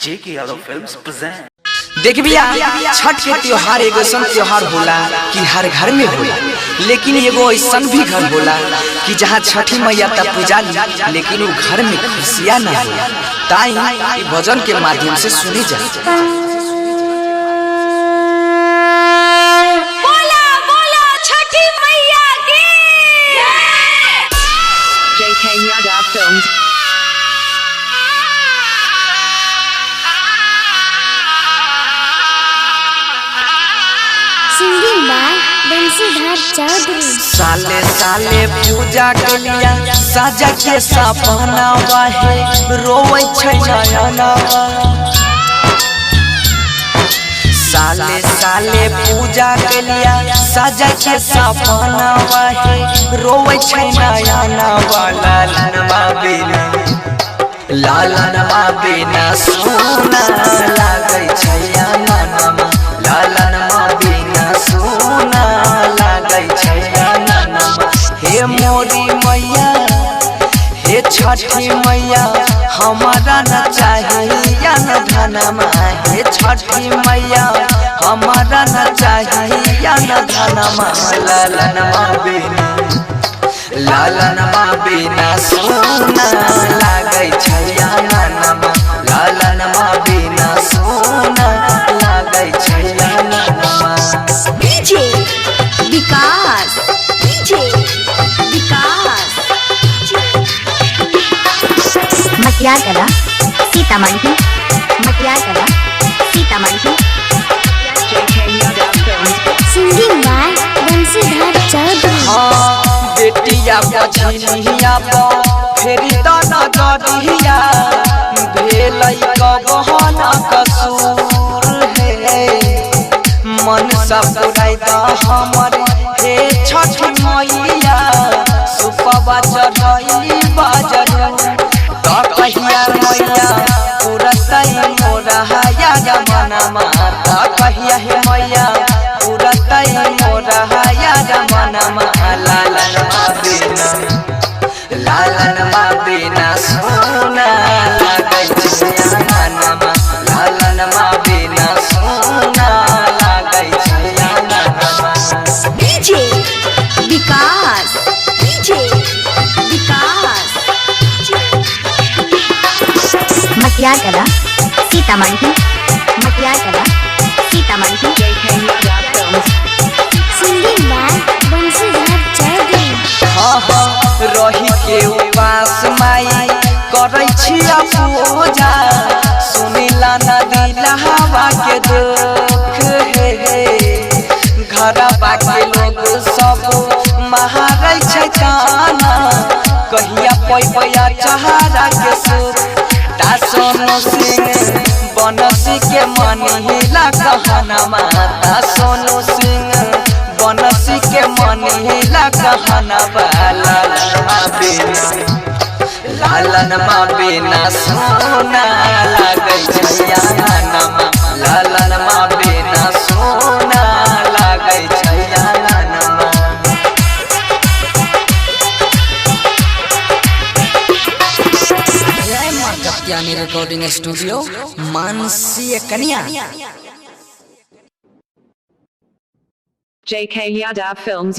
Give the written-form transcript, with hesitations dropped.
J.K. Yadav Films present. देख भैया, छठ के त्योहार एगो ऐसा त्योहार होला कि हर घर में होला, लेकिन एगो ऐसा भी घर होला कि जहाँ छठी मैया तब पूजा ली लेकिन वो घर में खुशियाँ ना होला। ताई ई भजन के माध्यम से सुनी जा। बोला बोला छठी मैया की। JK Yadav Films. Singing by Bansidhar Chaudhary. साले साले पूजा के लिया साजा के सपना वाहे रोवे छै नयनवा। साले साले पूजा के लिया साजा के सपना वाहे रोवे छै नयनवा। लालनवा बिना, लालनवा बिना सोना लागै छै आंगनमा। लालनवा बिना सोना लागै छै आंगनमा। हे मोरी मैया, हे छठी मैया, हमारा न चाहिए न धनमा। हे छठी मैया, हमारा न चाहिए न धनमा। लालनमा बिना, लालनमा बिना सोना लागै छै आंगनमा। लालनमा बिना सोना लागै छै आंगनमा। DJ Vikas, DJ Vikas. Matiyagala Sitamarhi, Matiyagala Sitamarhi. JK Yadav Films. Singing by Bansidhar Chaudhary. हाँ, बेटिया पछिनिया फेरी त नजरिया भेलै कबहन कसूर हे। मन सपुराइ द हमर हे छठ मैया, सुपवा चढ़ै बाजरू। त कहिया मैया पुरतै मोरा हाया गमनमा। त कहिया हे मैया पुरतै मोरा हाया गमनमा। लालनमा बिना, लालनमा बिना सोना लागै छै आंगनमा। लालनमा बिना सोना लागै छै आंगनमा। DJ Vikas, DJ Vikas. Matiyagala Sitamarhi, Matiyagala Sitamarhi. JK Yadav Films. Singing by Bansidhar Chaudhary. हाँ हाँ, रही के उपास माई करै छिया पूजा, सुनिला न दिला हवा के दुख हे हे। घरवा के लोग सब महारै छै ताना, कहिया पैबैया चहारा के सुख। ता सोनू सिंह बनसी के मनिहिला कहनमा। ता सोनू सिंह बनसी के मनिहिला कहनमा। लालनमा बिना, लालनमा बिना सोना लागै छै आंगनमा। लालनमा बिना सोना लागै छै आंगनमा। जय मां कत्यानी रिकॉर्डिंग स्टूडियो, मानसी कन्या। JK Yadav Films.